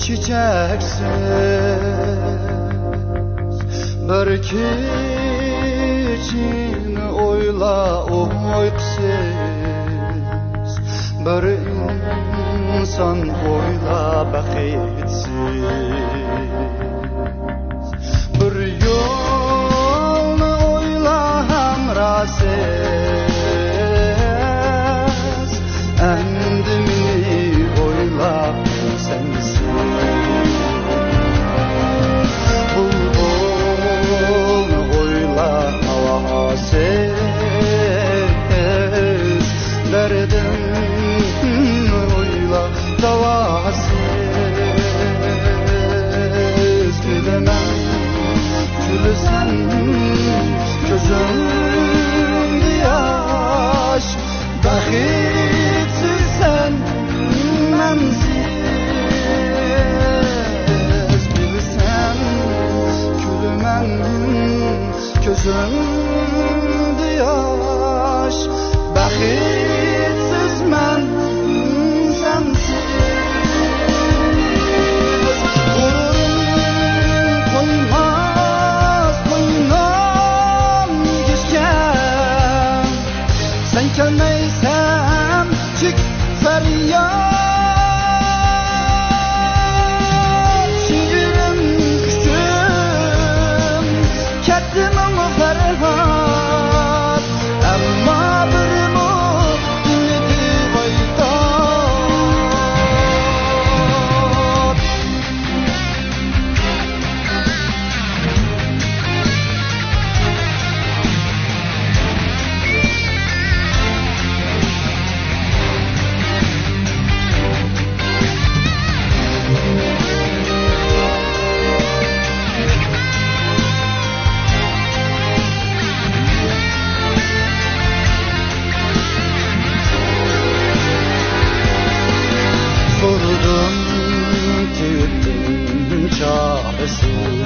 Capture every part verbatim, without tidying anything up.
چېچەكسىز بىر كېچىنى ئويلا، ئۇيقۇسىز بىر ئىنسان ئويلا، بەختسىز بىر يولنى ئويلا، ھەمراھسىز. ئەمدى مېنى ئويلا، سەنسىز. بۇلبۇلنى ئويلا، ھاۋاسىز. دەردىمنى ئويلا، داۋاسىز. كۈلىمەن، كۈلىسەن كۆزۈمدە ياش. بەختسىزسەن مەنسىز، بىلسەن كۈلىمەن، كۆزۈمدە ياش. بەختسىزمەن سەنسىز. غۇرۇرۇم قويماس قوينۇم ئېگىشكە، سەن كەلمەيسەن چېكىپ پەرياد. شېئىرىم ئۈچۈن كەتتى مىڭ پەرھات، ئەمما بىرمۇ ئۈمىدى ئايدات. سورىدىم تېۋىپتىن چارىسىز،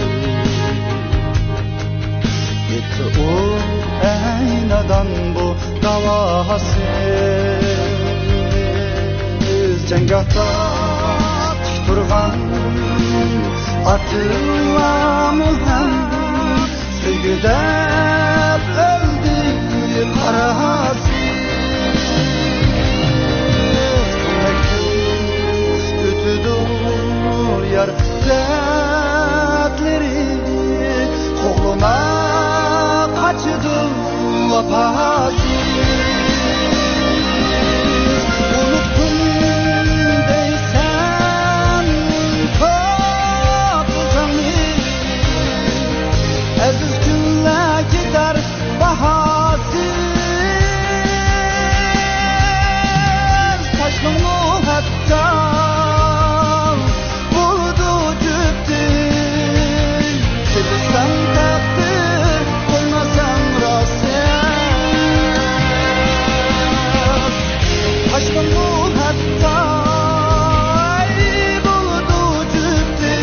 يەتتى ئۇر ئەي نادان بۇ داۋاسىز. جەڭگاھتا تىك تۇرغان ئاتىلارمۇ ھەم سۆيگۈ دەپ ئۆلدى قاراسىز. كۆمەكسىز ئۆتىدۇ يار دەردلىرى، قوغلىما قاچىدۇ ۋاپاسىز. ئۇنۇتتۇم دەيسەن توپىزىڭنى، ئەزىز كۈنلەر كېتەر باھاسىز. تاشنىڭمۇ ھەتتا بولىدۇ جۈپتى، كېلىسەڭ تەقدىر، قويماساڭ راست. تاشنىڭمۇ ھەتتا بولىدۇ جۈپتى،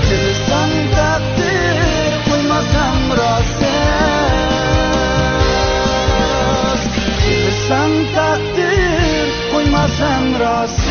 كېلىسەڭ تەقدىر، قويماساڭ راست. كېلىسەڭ تەقدىر، قويماساڭ راست.